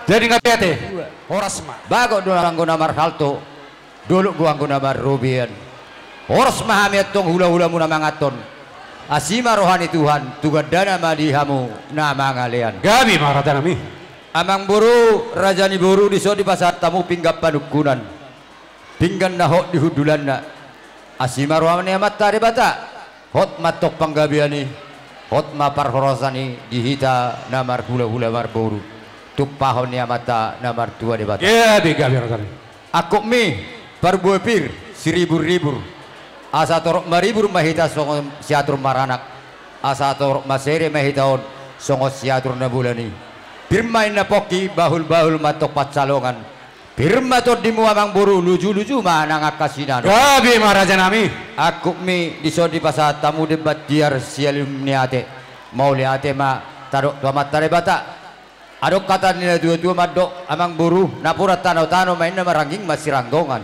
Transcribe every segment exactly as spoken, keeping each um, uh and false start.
Jadi nga pe ate. Horas ma. Bagot do anggo na marhalto, dolok do anggo na marrobean. Horas ma hami antong hulahulamuna manganhon. Asi ma roha ni Tuhan, tu gandana ma di hamu na mangalean. Gabe ma rajanami. Amangboru, raja ni boru, dison dipasahat hamu pinggan panungkunan, pinggan na hot di hundulanna. Asi ma roha ni Amanta Debata. Hot ma antong panggabean i, hot ma parhorasan i di hita na marhulahula marboru. Tumpahon ni Amanta na martua Debata. Gabe, gabe rajanami. Angkup mi parbue pir siriburribur, asa torop maribur ma hita songon siatur maranak, asa torop masere ma hita on songon siatur na bulan i. Pir ma inna pongki, bahulbahul ma antong pansalongan. Pir ma tondimu amangboru, lujuluju ma nang angka sinanok. Gabe ma rajanami. Angkup mi dison dipasahat hamu demban tiar sialum ni ate. Mauliate ma tadok tu Amanta Debata. Adong hata ni natuatua mandok amangboru, napuran tanotano ma inna, maranging ma siranggongan.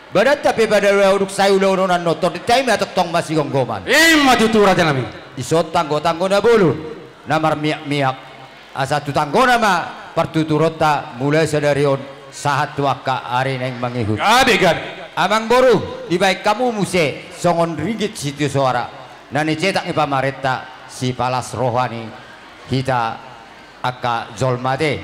Badanta pe pada ula uduk sai ulaon on, annon tondinta i ma tongtong masigomgoman. I ma tutu rajanami. Dison tanggotanggo na bolon, na marmiakmiak. Asa tu tanggona ma partuturonta mulai sadari on sahat tu angka ari naeng mangihut. Gabe, gabe. Amangboru, dibaen hamu muse songon ringgit sitio soara na nicetak ni pamarenta, sipalas roha ni hita angka jolma ate.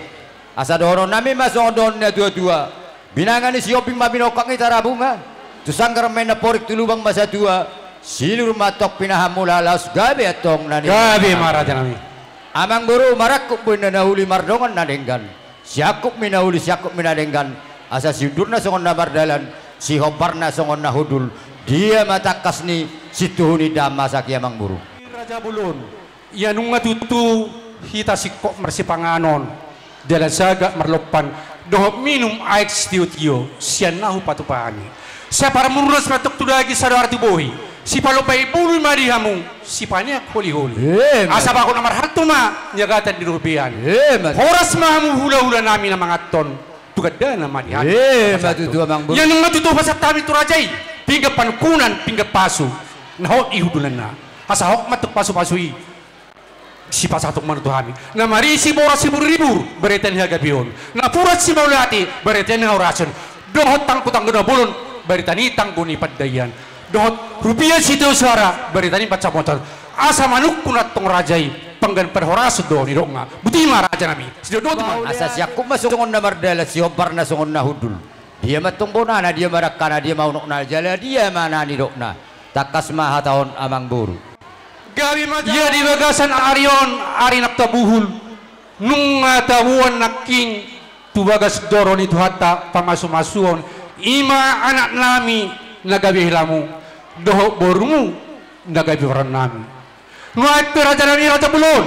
Asa dohononnami ma songon dohon ni natuatua: Binanga ni Sihombing ma binongkak ni Tarabunga, tu sanggar ma inna porik, tu lubang ma satua, silur ma antong pinahanmuna, laos gabe antong na ni. Gabe ma rajanami. Amangboru, marangkup ma inna na uli mardongan na denggan. Siangkup mi na uli, siangkup mi na denggan. Asa siundurna songon na mardalan, sihombarna songon na hundul. Dia ma tangkas ni sintuhu ni indahan masa i amangboru. Raja bolon. Ia nunga tutu hita singkop marsipanganon, dalan sagat marlompan, dohot minum aek sitiotio sian na hupatupa hami. Sai parmurnas ma antong tu daging, sadohar tu bohi, sipalombai bulu ma di hamu, sipaneang holiholi. Asa bagot na marhalto ma niagatan di robean. Horas ma hamu hulahulanami na manganhon. Tu gandana ma di hami. Ima tutu amangboru. Ia nunga tutu pasahat hami tu raja i pinggan panungkunan, pinggan pasu na hot di hundulanna. Asa hot ma antong pasupasu i, sipasahaton ma tu hami na marisi boras siriburribur, barita ni hagabeon, napuran simauliate, barita ni hahorasan, dohot tanggotanggo na bolon, barita ni tanggo ni pandaian, dohot rupia sitio soara, barita ni pansamotan. Asa manungkun antong raja i, panggan parhorasan do nidokna. Boti ma rajanami. Sidodot ma. Asa siangkup ma songon na mardalan, sihombarna songon na hundul. Dia ma antong bonana, dia ma dangkana, dia ma unokna, jala dia ma na nidokna. Tangkas ma hata on amangboru. Gabe ma. Ia di bagasan ari on, ari na tabuhul, nunga taboan nangkin tu bagas joro ni Tuhanta pamasumasuon, ima anaknami na gabe helamu, dohot borumu na gabe borannami. Nuaeng pe rajanami raja bolon,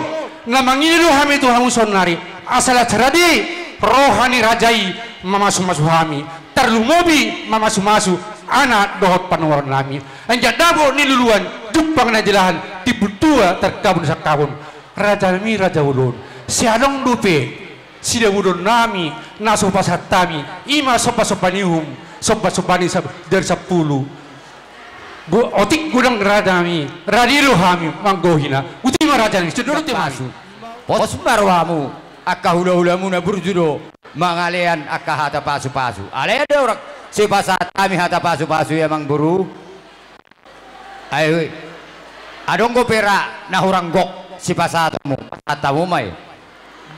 na mangido do hami tu hamu saonnari, asa las rade roha ni raja i mamasumasu hami, tarlumobi mamasumasu anak dohot panuaonnami. Anggiat dapot niluluan, jumpang na jilahan, timbul tua tarkabun sangkabun. Rajanami raja bolon, sai adong dope sidabudaonnami na so pasahat hami, ima sombasomba ni uhum, sombasomba ni sab-, jari sampulu. Go-, otik godang rajanami, rade do hami manggohina. Boti ma rajanami, sidodot ma hami. Pos ma rohamu, angka hulahulamuna burju do mangalean angka hata pasupasu. Alai adong sipasahat hami hata pasupasu i amangboru. Ai, adong dope ra na hurang gok sipasahatonmu, pasahat hamu ma i.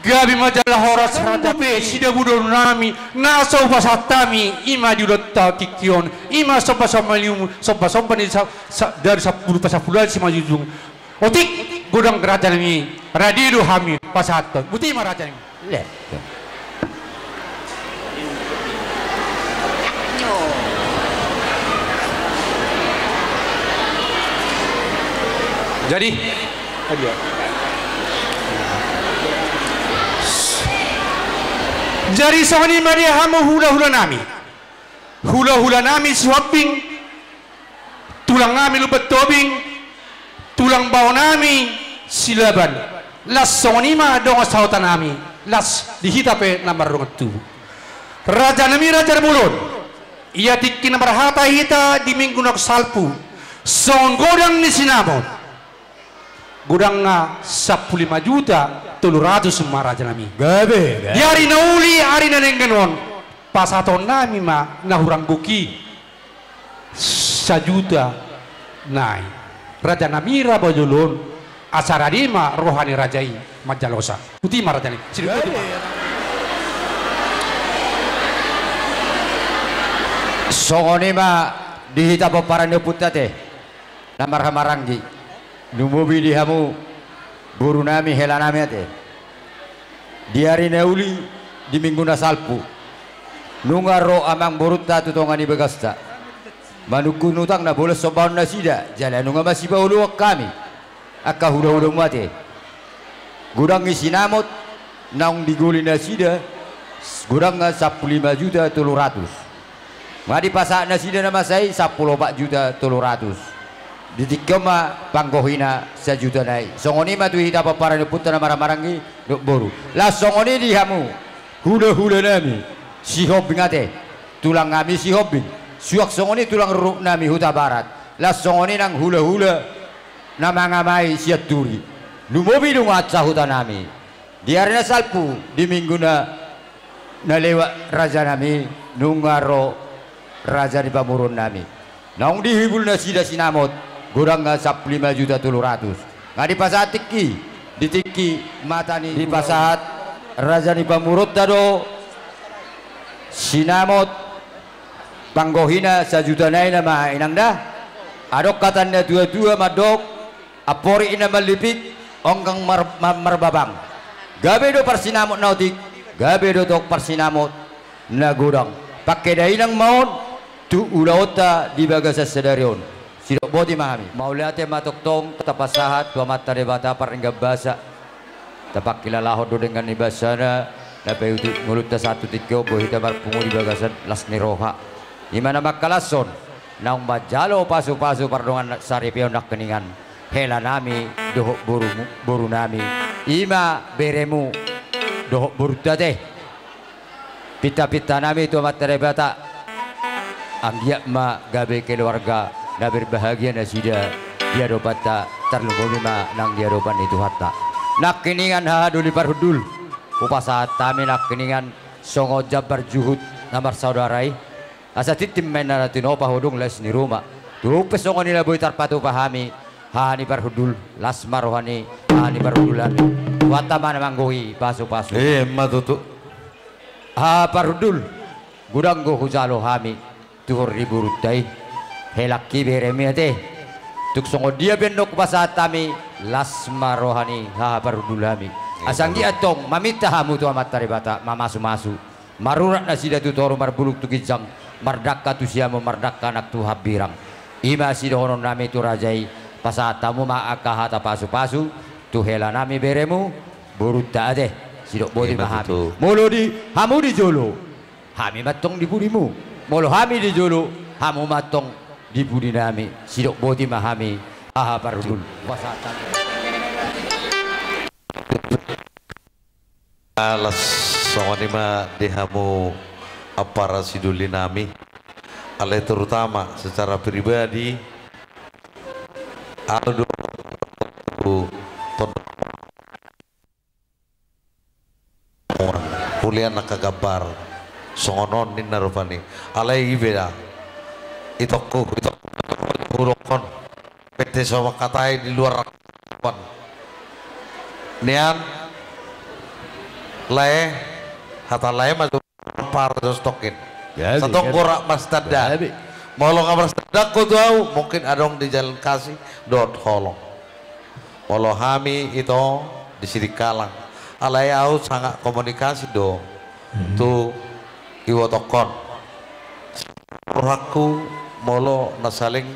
Gabe ma jala horas. Adong dope sidabudaonnami na so pasahat hami, ima di ulaonta tingki on, ima sombasomba ni uhum, sombasomba ni sa-, sa-, jari sampulu pasampuluan simanjujung. Otik godang rajanami, rade do hami pasahathon. Boti ma rajanami. Jadi, jadi songon i ma di hamu hulahulanami. Hulahulanami Sihombing, tulangnami Lumban Tobing, tulang baonami Silaban. Las songon i ma dongan sahutanami, las di hita pe na mardongan tubu. Rajanami raja bolon, ia tingki na marhata hita di minggu na salpu, songon godang ni sinamot. Godangna sampulu lima juta tolu ratus ma rajanami. Gabe, gabe. Di ari na uli, ari na denggan on, pasahatonnami ma na hurang gok i, sajuta nai. Rajanami Raja Bolon, asa rade ma roha ni raja i manjalosa. Tutu ma rajanami. Sidok. Gabe. Songon i ma di hita pomparan ni ompunta ate, na marhahamaranggi. Lumobi di hamu borunami, helanami ate. Di ari na uli, di minggu na salpu, nunga ro amangborunta tu tonga ni bagasta, manungkun utang na bolas sombaon nasida, jala nunga masipaoloan hami angka hulahulamu ate. Godang ni sinamot naung digoli nasida, godangna sampulu lima juta tolu ratus. Nga dipasahat nasida na masa i sampulu opat juta tolu ratus. Di tingki on ma panggohina sajuta nai. Songon i ma tu hita pomparan ni ompunta na marhahamaranggi dohot boru. Laos songon i di hamu hulahulanami Sihombing ate. Tulangnami Sihombing. Suang songon i tulang rorobnami Hutabarat. Laos songon i nang hulahula na mangamai Sianturi. Lumobi nunga sahutanami. Di ari na salpu, di minggu na, na lewat rajanami, nunga ro raja ni pamoruonnami. Naung dihibul nasida sinamot, godangna sampulu lima juta tolu ratus. Nga dipasahat tingki, di tingki mata ni dipasahat raja ni pamoruonta do sinamot, panggohina sajuta nai nama inang da. Adong hata ni natuatua mandok, amporik na mallipik, onggang mar-, ma-, marbabang. Gabe do parsinamot na otik, gabe do tong parsinamot na godang. Pangke dainang ma on tu ulaonta di bagasan sadari on. Sidok boti ma hami. Mauliate ma tongtong tapasahat tu Amanta Debata pardenggan basa. Tapangkilalahon do denggan ni basana, na paihutihut ngolunta sahat tu tingki on, boi hita marpungu di bagasan las ni roha. I ma na mangkalashon naung manjalo pasupasu pardongansaripeon nangkiningan, helanami dohot borumu, borunami, i ma beremu dohot borunta ate. Pintapintanami tu Amanta Debata, anggiat ma gabe keluarga na berbahagia nasida di adopanta, tarlumobi ma nang di adopan ni Tuhanta. Nangkiningan hahadoli parhundul, hupasahat hami nangkiningan songon jambar juhut na marsaudara i. Asa tintin ma inna na tinopa, hodong las ni ruma. Tung pe songon i na boi tarpatupa hami, haha ni parhundul, las ma roha ni haha ni parhundulnami. Tuhanta ma na manggohi pasupasu. Emma tutu. Haha parhundul, godang do hujalo hami tuhor ni borunta i, helangki beremi ate. Tung songon dia pe annon hupasahat hami, las ma roha ni haha parhundulnami. Asa anggiat tong maminta hamu tu Amanta Debata mamasumasu. Marurat nasida tu toru, marbulung tu ginjang, mardangka tu siamun, mardangka nang tu hambirang. I ma sidohononnami tu raja i, pasahat hamu ma angka hata pasupasu tu helanami beremu, borunta ate. Sidok boti ma hami. Ima tutu. Molo di hamu di jolo, hami ma antong di pudimu. Molo hami di jolo, hamu ma antong di pudinami. Sidok boti ma hami, haha parhundul. Pasahat hami. Las songon i ma di hamu ampara sidulinami. Alai terutama secara pribadi, ahu do tu tondok mulian angka gambar songon on ninna rupani. Alai i beda. Itongku, itongku, hudokkon. Pete so mangkatai di luar rakuan. Nian lae, hata lae ma tu parjos tokin. Jadi, satong jadi. Gorak marstanda. Jadi. Molo nga marstanda ho tu au, mungkin adong di Jalan Kasih dohot holong. Molo hami ito di Sidikalang. Alai au sanga komunikasi do. Hmm. Tu ibotokkon. Rohangku molo na saling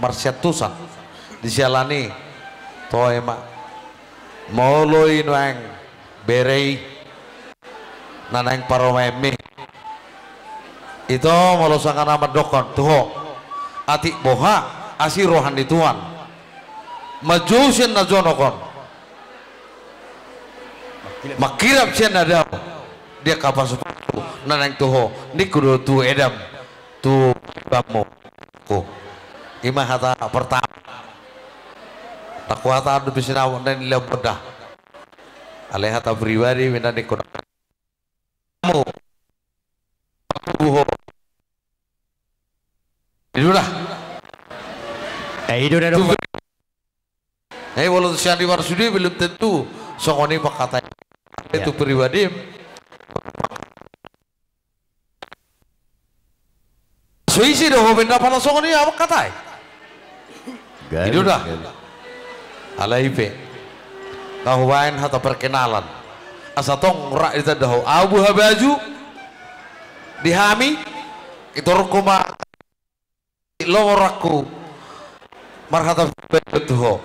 marsiantusan di siala ni toe ma. Molo i nuaeng bere i na naeng parumaenmi. Ito molo sanga na mandokkon tu ho. Atik boha asi roha ni tuan. Manjou sian na jonok on. Mangkirap sian na dao. Dia ka pasupasu na naeng tu ho. Ningku do tu edam. Tu bammu. Ko. I ma hata pertama. Takuatan dope sinamot na nilehon da. Alai hata pribadi ma na ningkon. Hamu. Tubu ho. I do da. Eh, i do da. Tubu. Eh, walau tu sian i marsude belum tentu songon i pangkataion. Eh, tu pribadi. So ise do ho baen na pala songon i, apa katai? I do da. Alai pe, na hubaen hata perkenalan. Asa tong rap ditanda ho. Ahu Buhabaju, di hami, itorku ma. Lomo rohangku marhata pribadi tu ho.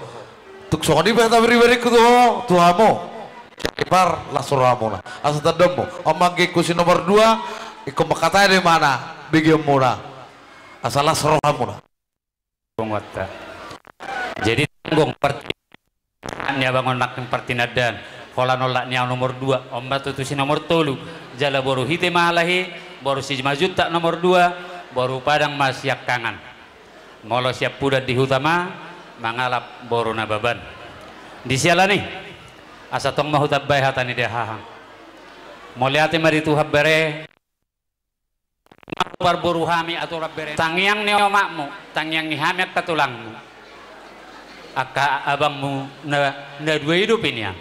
Tung songon i pe hata pribadingku tu ho, tu hamu. Sian Taripar las rohamuna. Asa tandaonmu. On ma anggingku si nomor dua, ingkon mangkatai do imana begeonmuna. Asa las rohamuna. Jadi tanggung parti- Ni abang on nangkin partinandaan, holan olat ni ahu nomor dua, on ma tutu si nomor tolu, jala boru Hite Mahalahi, boru Simanjuntak nomor dua, boru Padang ma siangkangan. Molo siampudan di huta ma mangalap boru Nababan. Di siala ni i, asa tong ma hutambai hata ni dahahang. Mauliate ma di Tuhan bere. Parboru hami aturan bere. Tangiang ni omakmu, tangiang ni hami angka tulangmu, angka abangmu na, na dua i dope nian.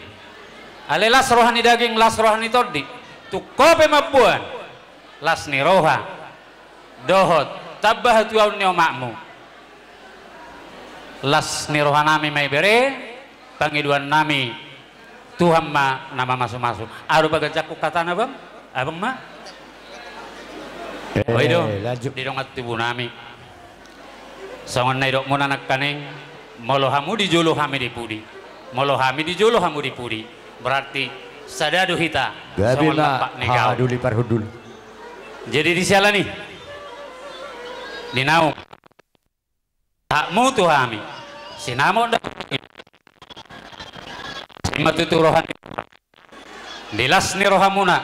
Alai las roha ni daging, las roha ni tondi. Tung ho pe mamboan las ni roha dohot tamba hatuaon ni omakmu. Las ni rohanami ma i bere, pangidoannami, Tuhan ma na mamasumasu. Ahu do paganjangkon hatana bang, abang ma. Eh, oi do, lanjut. Di dongan tubunami. Songon na nidokmuna nangkaning, molo hamu di jolo hami di pudi. Molo hami di jolo hamu di pudi. Berarti sada do hita. Gabe songon ma lampak ni gaol. Hahaduli parhundul. Jadi di siala ni i, di naung Hakmu tu hami. Sinamot da. Sima tutu roha ni, di las ni rohamuna,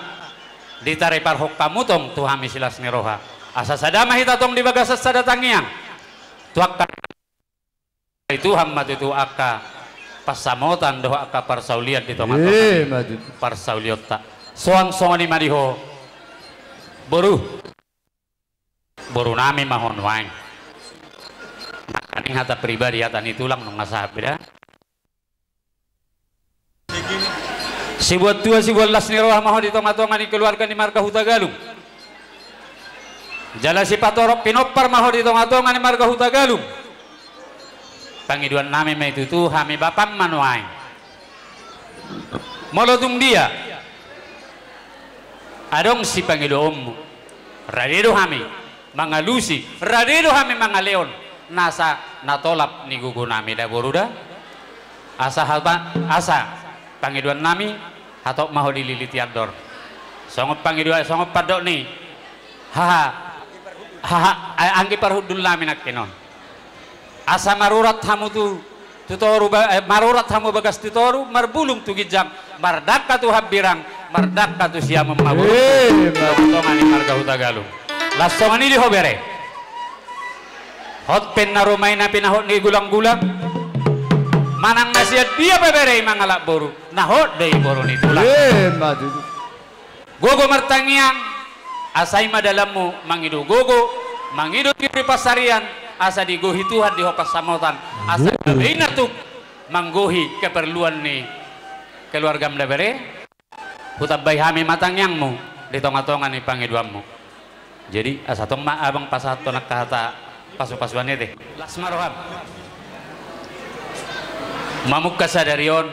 ditariparhon hamu tong tu hami silas ni roha. Asa sada ma hita tong di bagasan sada tangiang. Tu angka, Tuhan ma tutu angka pansamotan dohot angka parsaulian di tonga-tonga. Eh, ma tutu. Parsaulionta. Suang songon i ma di ho. Boru. Borunami ma ho nuaeng. Nangkaning hata pribadi, hata ni tulang nunga sahat be da. Sibuat tua, sibuat las ni roha ma ho di tonga-tonga ni keluarga ni marga Hutagalung. Jala sipatorop pinompar ma ho di tonga-tonga ni marga Hutagalung. Pangidoannami ma i tutu, hami bapam ma nuaeng. Molo tung dia adong sipangidoonmu, rade do hami mangalusi, rade do hami mangalehon nasa na tolap ni gogonami da boru da. Asa hata, asa pangidoannami, hatop ma ho dililiti andor. Songon pangidoan, songon pandok ni haha, haha, eh, anggi parhundulnami nangkinon. Asa marurat hamu tu, tu toru ba-, eh, marurat hamu bagas tu toru, marbulung tu ginjang, mardangka tu hambirang, mardangka tu siamun ma boru. Eh, ma- tonga-tonga ni marga Hutagalung. Las songon i di ho bere. Hot pe na rumai na pinahot ni gulang-gulang. Manang na sian dia pe bere i mangalap boru, na hot do i boru ni tulang. Eh, ma tutu. Gogo martangiang, asa i ma dalanmu mangido gogo, mangido tiur di pansarian, asa digohi Tuhan di ho pansamotan, asa gabe i na tuk manggohi keperluan ni keluargam da bere. Hutambai hami ma tangiangmu di tonga-tonga ni pangidoanmu. Jadi asa tong ma abang pasahathon angka hata pasu-pasuan i te. Las ma roham. Mamungka sadari on,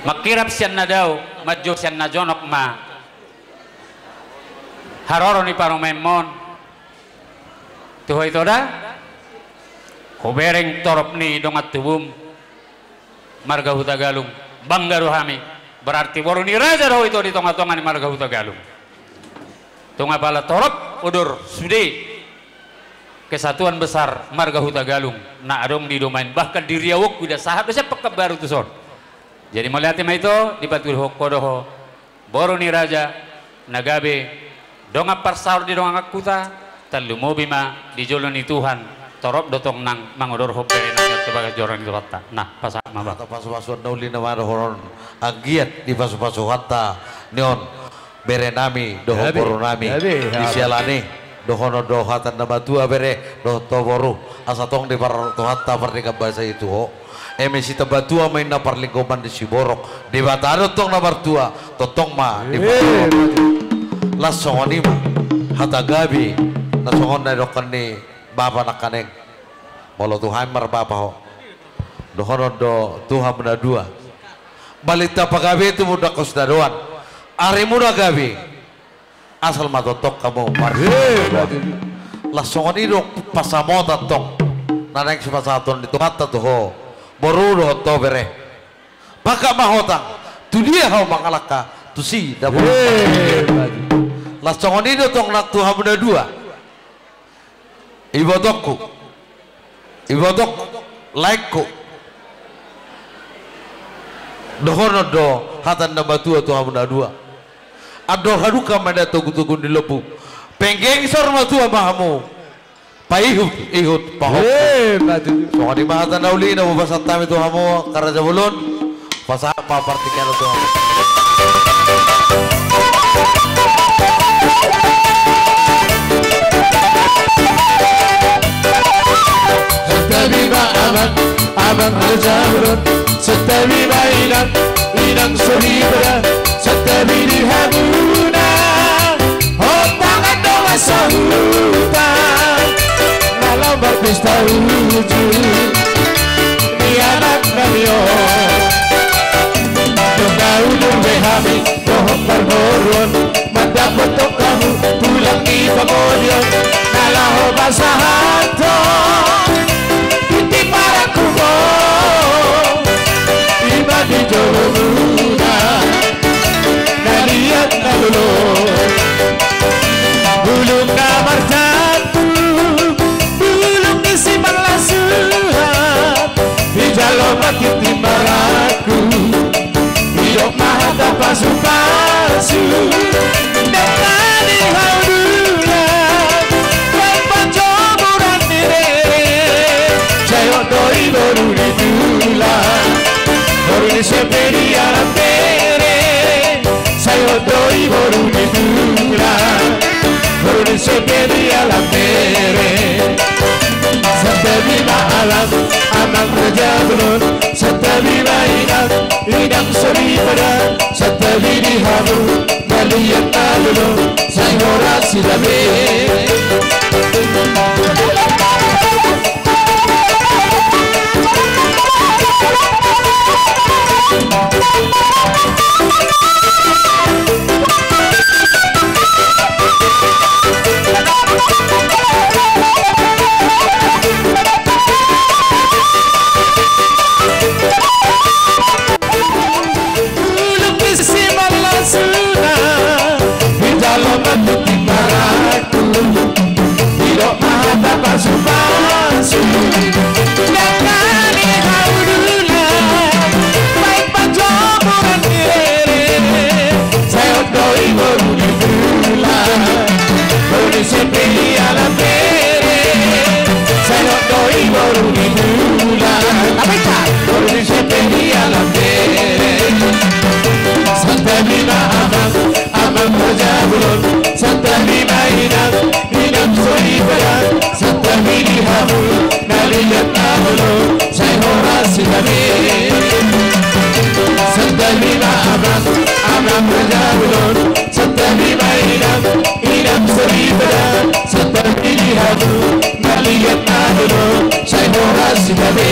mangkirap sian na dao, manjou sian na jonok ma haroro ni parumaenmon. Tu ho ito da, hubereng torop ni dongan tubum marga Hutagalung, bangga do hami. Berarti boru ni raja do ho ito di tonga-tonga ni marga Hutagalung. Tung apala torop udur sude kesatuan besar marga Hutagalung na adong di domaen, bahkan di Riau on huida sahat do sian Pekanbaru tuson. Jadi mauliate ma ito, dipatuduhon ho do ho boru ni raja na gabe dongan parsaor di dongan huta, tarlumobi ma di jolo ni Tuhan Torop do tong nang mangodorhon bere nami on tu bagas joro ni Tuhanta. Nah, pasahat ma, Bang. Hata pasu-pasuan na uli nama dohonon anggiat dipasupasu Tuhanta ni on bere nami dohot boru nami. Di siala ni i dohonon do hata na matua, bere dohot ho boru, asa tong diparorot Tuhanta pardenggan basa i tu ho. Eme sitambatua ma inna parlinggoman ni siborok, Debata do tong na martua, tongtong ma diparorot. Las songon i ma hata gabe na songon na nidok ni bapa nangkaning. Molo tu hami marbapa ho, dohonon do tu hamu na dua: Balintang pagabe tumundalhon sitadoan, arimuna gabe, asal ma tongtong hamu marsiboan. Las songon i do pansamotan tong na naeng sipasahaton ni Tuhanta tu ho boru dohot ho bere. Pangkat ma hotang, tu dia ho mangalangka, tusi dapotan. Las songon i do tong nang tu hamu na dua. Ibotongku, ibotongku, laengku, dohonon do hata ni na matua tu hamu na dua: Andor hadungka ma nian togu-togu ni lombu, penggengsor matua ma hamu, paihut-ihut pahompu. Songon i ma hata na uli na hupasahat hami tu hamu angka raja bolon. Pasahat ma partingkian on tu hamu. Santabi ma amang, amang raja bolon. Santabi ma inang, inang soripada. Santabi di hamuna hot pangan dongan sahuta, na laho marpesta uju ni anak nami on. Jala unang be hami dohot parboruon mandapothon hamu tulang ni pangoli on, na laho pasahathon tintin marangkup on, i ma di jolomuna na liat na lolo. Bulung na marjatu, bulung ni simalasuan, dijalo ma tintin marangkup, didok ma hata pasu-pasu. Denggan ni hau dulang, baen panjomuran ni bere, sai hot do i boru ni tulang, boru ni sian bere di alam bere. Sai hot do i boru ni tulang, boru ni sian bere di alam bere. Santabi ma amang, amang raja bolon. Santabi ma inang, inang soripada. Santabi di hamu na liat na lolo, sai horas sidabe. Bulung ni simalasuan, dijalo ma tintin marangkup, didok ma hata pasu-pasu. Denggan ni hau dulang, baen panjomuran ni bere, sai hot do i boru ni tulang, boru ni sian bere di alam bere. Sai hot do i boru ni tulang, boru ni sian bere di alam bere. Santabi ma amang, amang raja bolon. Santabi ma inang, inang soripada. Santabi di hamu na liat na lolo, sai horas sidabe. Santabi ma amang, amang raja bolon. Santabi ma inang, inang soripada. Santabi di hamu na liat na lolo, sai horas sidabe.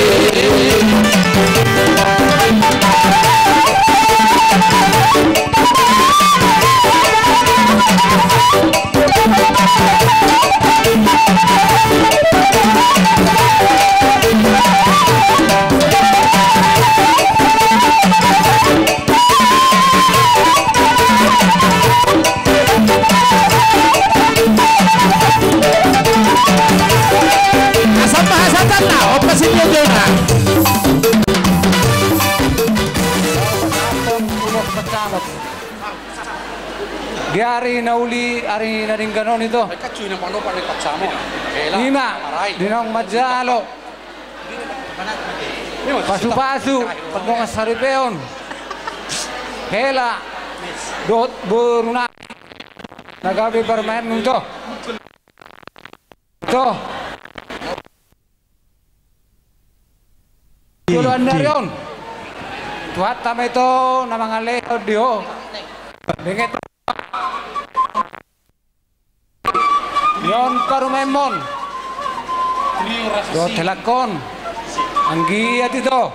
Asa ma hasatan na, opa si dia jona. Di ari na uli, ari na denggan on, ito. Ima di naung manjalo pasupasu pardongan saripeon, hela dohot boru nami, na gabe parumaenmu, ito. Ito. Joloan ni ari on, Tuhanta ma, ito, na mangalehon di ho benget ni on parumaenmon dohot helangkon. Anggiat, ito,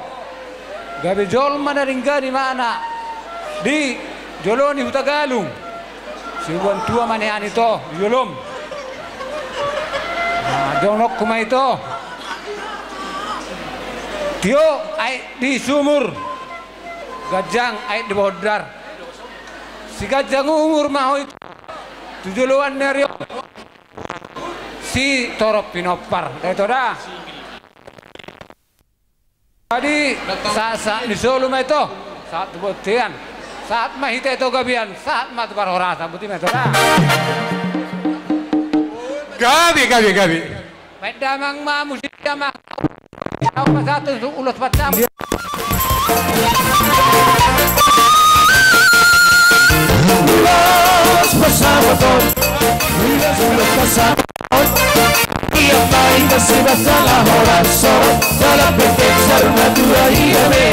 gabe jolma na denggan imana di jolo ni Hutagalung. Sibuan tua ma nian, ito, di jolom. Nah, dohononku ma, ito. Tio aek di sumur, ganjang aek di bondar. Siganjang umur ma ho, ito, tu joloan ni ari on. Sitorop pinompar, da, ito, da. Jadi sahat-sahat ni solu ma, ito, sahat tu bontean, sahat ma hita, ito, gabean, sahat ma tu parhorasan, boti ma, ito, da. Gabe, gabe, gabe. Baen damang ma musik, damang. Au pasahat tu ulos pancamu. Ulos pasahaton, ulos, ulos pasahaton. Ia paling bersih masalah orang sorot dalam petik sarung natura ia be.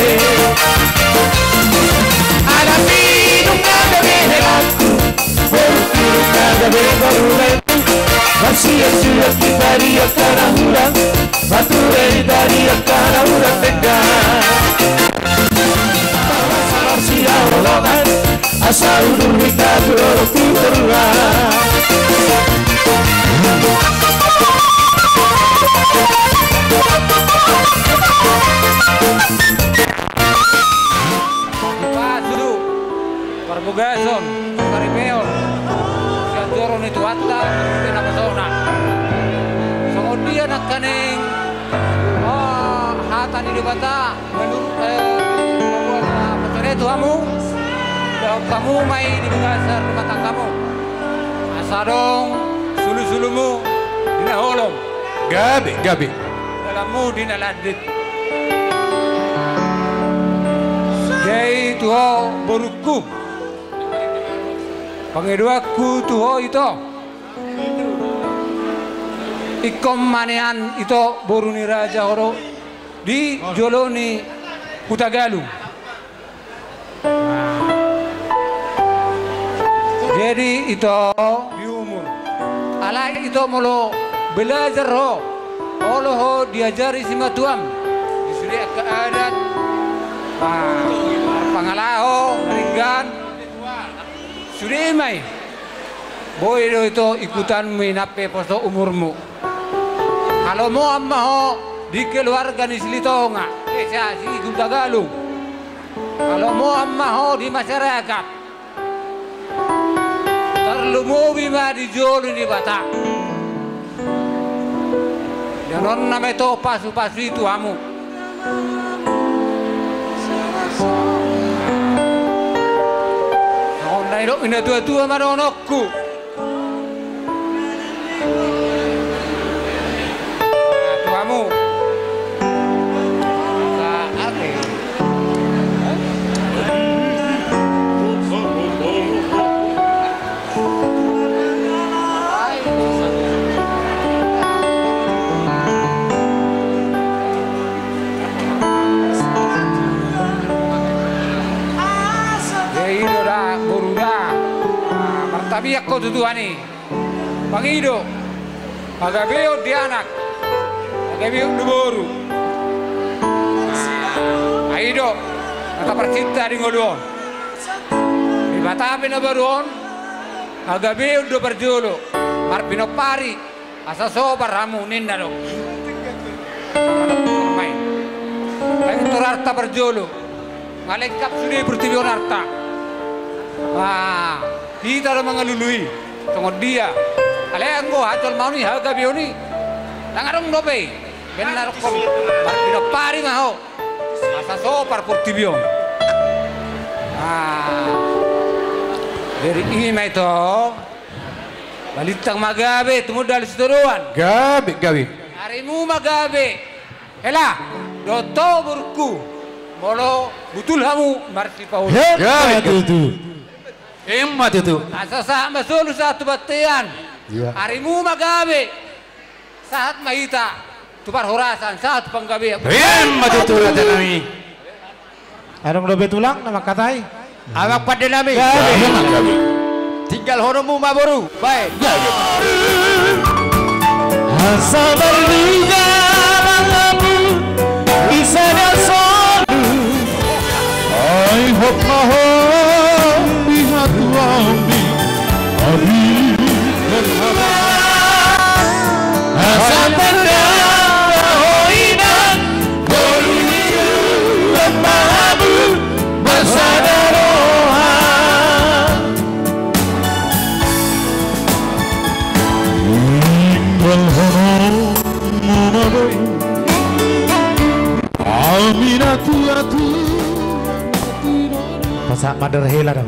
Ada minum ada be helaku, berpikir ada be baru. Marsiasuan hita di angka na hurang, marture hita di angka na hurang denggan. Marsihaholongan asa udur hita tu dolok tu toruan. Pasu parbagason, paripeon sian joro ni Tuhanta, di na pasona. Songon dia nangkaning, oh, hata ni Debata, menurut, eh, pasona tu hamu, dahon hamu ma i di bagasan rumah tanggamu. Asa adong sulusulumu di na holom. Gabe, gabe. Dalanmu di na landit. Jadi tu ho borungku, pangidoanku tu ho, ito. Ingkon ma nian, ito, boru ni raja ho do di jolo ni Hutagalung. Jadi, ito, di umur, alai, ito, molo belajar ho, olo ho diajari simatuam di sude angka adat, ah, pangalaho na denggan, sude ma i. Boi do, ito, ikutanmu i nang pe poso umurmu. Halomoan ma ho di keluarga ni Silitonga, eh, si, si Hutagalung. Halomoan ma ho di masyarakat. Tarlumobi ma di jolo ni Debata. Dohononna ma, ito, pasupasu i tu hamu. Songon na nidok ni natuatua ma dohononku. Tu hamu. Jadi i do da, boru da. Nah, martabiak ho tu Tuhan i. Pangido hagabeon di anak, hagabeon di boru. Nah, i do na taparsinta di ngolu on. Debata pe na baru on, hagabeon do parjolo, marpinompari, asa sopar hamu ninna do. Main. Baen tu arta parjolo. Nga lengkap sude portibi on arta. Ah, hita do mangalului. Songon dia? Alai anggo hajolmaon i, hagabeon i, ndang adong dope i. Baen na dokkon, marpinompari ma ho. Asa sopar portibi on. Ah. Jadi i ma ito. Balintang ma gabe tumundalhon sitadoan. Gabe, gabe. Arimu ma gabe. Hela, dohot ho borungku. Molo butul hamu marsipaulu. Emma tutu. Emma tutu. Asa sahat ma solu sahat tu bontean. Arimu ma gabe. Sahat ma hita tu parhorasan, sahat tu panggabean. Emma tutu raja nami. Adong dope tulang na mangkatai. Amang pande nami. Tinggalhononmu ma boru. Baen. Asa marluga ma hamu di sada solu. Ai hot ma ho di hatuaon ni. Asa tanda ho inang, boru ni ulang ma hamu marsada roha. Tinggalhononmu ma boru, ami na tuatua. Pasahat ma da hela da.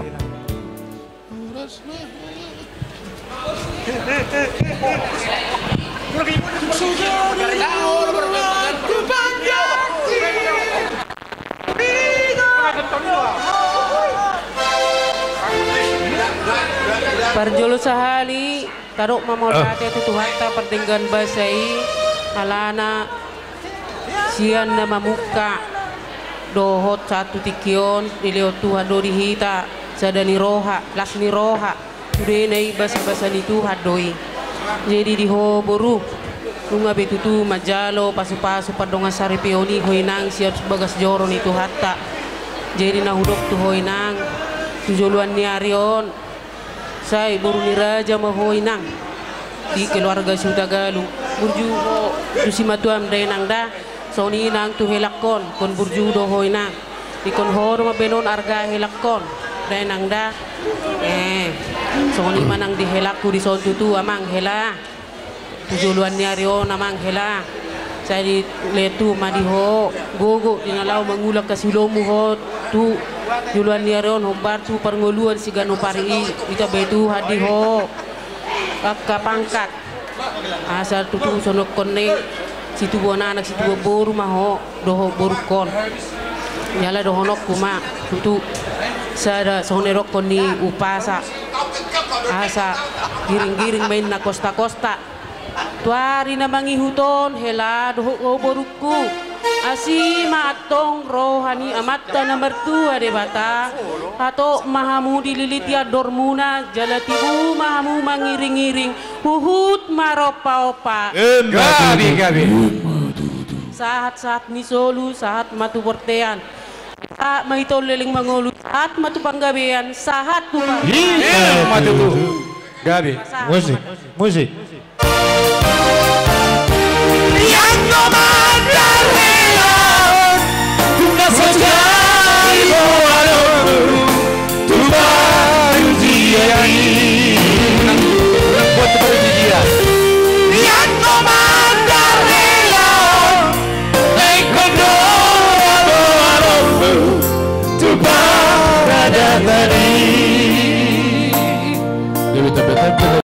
Parjolo sahali, tadok ma mauliate tu Tuhanta pardenggan basa i, alana sian na mamungka dohot sahat tu tingki on, dilehon Tuhan do di hita sada ni roha, las ni roha. Sudena i basabasa ni Tuhan do i. Jadi di ho boru, nunga be tutu manjalo pasupasu pardongansaripeon i ho inang sian bagas joro ni Tuhanta. Jadi na hudok tu ho inang, tu joloan ni ari on, sai boru ni raja ma ho inang di keluarga Sutagalung. Burju ho tu simatuam da inang da. Songon i nang tu helangkon, ingkon burju do ho inang. Ingkon ho do mambahen on arga helangkon da inang da. Eh, songon i ma nang di helangku dison tutu amang hela. Tu joloan ni ari on amang hela. Sai dilehon Tuhan ma di ho gogo di na laho mangula hasiulaonmu ho tu joloan ni ari on hombar tu parngoluan siganup ari i. Ditambai Tuhan di ho angka pangkat. Asa tutu songon na nidok ni situbuan anak situbuan boru ma ho dohot borungkon. Jala dohononku ma tutu sada songon na nidokkon ni umpasa. Asa giringgiring ma inna kostakosta. Tu ari na mangihut on hela dohot ho borungku. Asi ma antong roha ni Amanta na martua Debata. Hatop ma hamu dililiti andormuna jala tibu ma hamu mangiringiring huhut marompaompa. Gabe, gabe. Sahatsahat ni solu, sahat ma tu bontean. Sahat ma hita on leleng mangolu, sahat ma tu panggabean, sahat tu panggabean. Ima tutu. Gabe. Musik, musik. Ianggo ma